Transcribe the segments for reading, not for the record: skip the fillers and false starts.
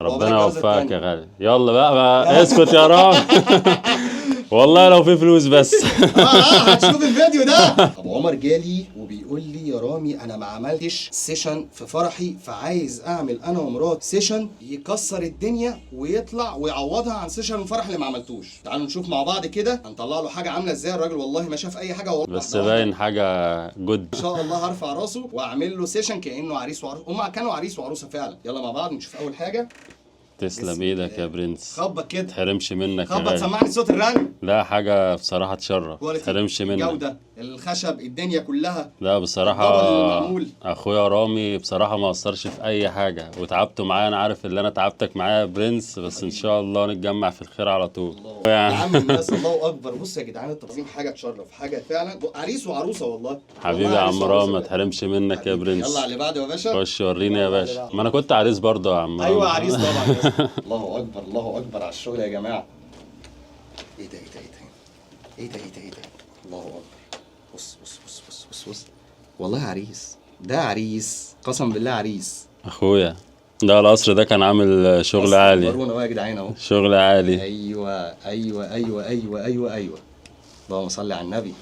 ربنا الجوازة يوفقك التانية. يا غالي. يلا بقى اسكت يا رامي. والله لو في فلوس بس. هتشوف الفيديو ده. ابو عمر جالي وبيقول لي يا رامي انا ما عملتش session في فرحي، فعايز اعمل انا ومرات session يكسر الدنيا ويطلع ويعوضها عن session الفرح اللي ما عملتوش. تعالوا نشوف مع بعض كده هنطلع له حاجة عامله ازاي. الراجل والله ما شاف اي حاجة والله. بس واحدة واحدة. باين حاجة good. ان شاء الله هرفع راسه واعمل له session كانه عريس وعروسه، هما كانوا عريس وعروسه فعلا. يلا مع بعض نشوف اول حاجة. تسلم ايدك يا برنس. خبط كده. تحرمش منك يا خبط. غالي. سمعني صوت الرن. لا حاجة بصراحة تشرف. quality، تحرمش منك. جوده الخشب الدنيا كلها. لا بصراحة ال double المعمول. اخويا رامي بصراحة ما قصرش في اي حاجة وتعبته معايا، انا عارف اللي انا تعبتك معايا يا برنس، بس ان شاء الله نتجمع في الخير على طول. يا يعني عم الناس الله اكبر. بص يا جدعان التنظيم حاجة تشرف، حاجة فعلا عريس وعروسه والله. حبيبي والله يا عريس عم وعروسة رامي ما بجد. تحرمش منك يا حبيبي. برنس. يلا على اللي بعده يا باشا. خش وريني يا باشا، ما انا كنت عريس برضه يا عم ايوه رامي. عريس طبعا يا اسطى. الله اكبر الله اكبر على الشغل يا جماعة. ايه ده ايه ده ايه ده ايه ده ايه ده ايه ده. الله اكبر. بص بص بص بص بص بص، والله عريس، ده عريس قسم بالله عريس. اخويا ده القصر ده كان عامل شغل بص، عالي. ورونا بقى يا جدعان اهو. شغل عالي. ايوه ايوه ايوه ايوه ايوه ايوه. اللهم صل على النبي.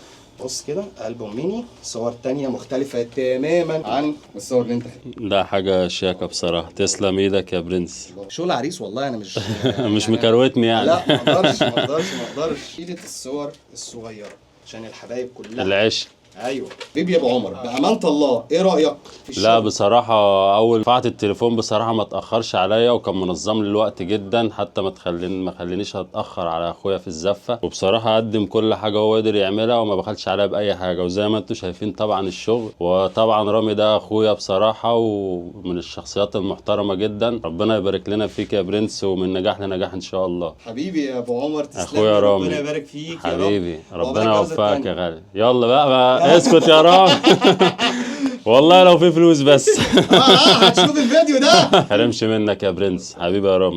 بص كده البوم ميني، صور تانية مختلفة تماما عن الصور اللي انت خدتها. ده حاجة شياكة بصراحة، تسلم ايدك يا برنس. شغل عريس والله. انا مش مش مكروتني يعني. لا ما اقدرش ما اقدرش ما اقدرش. شيلة الصور الصغيرة عشان الحبايب كلها. العشق. ايوه بيبي يا ابو عمر بأمانة الله ايه رأيك في الشغل؟ لا بصراحة أول رفعت التليفون بصراحة ما تأخرش عليا، وكان منظم لي الوقت جدا، حتى ما خلينيش أتأخر على أخويا في الزفة، وبصراحة قدم كل حاجة هو قدر يعملها وما بخلش عليا بأي حاجة، وزي ما انتم شايفين طبعا الشغل. وطبعا رامي ده أخويا بصراحة ومن الشخصيات المحترمة جدا، ربنا يبارك لنا فيك يا برنس، ومن نجاح لنجاح إن شاء الله. حبيبي يا ابو عمر تسلم أخويا رامي. ربنا يبارك فيك يا رب. حبيبي وعقبالك ربنا الجوازة يوفقك التانية. يا غالي. يلا بقى اسكت يا رامي. والله لو في فلوس بس. هتشوف الفيديو ده. حرمش منك يا برنس. حبيبي يا رامي.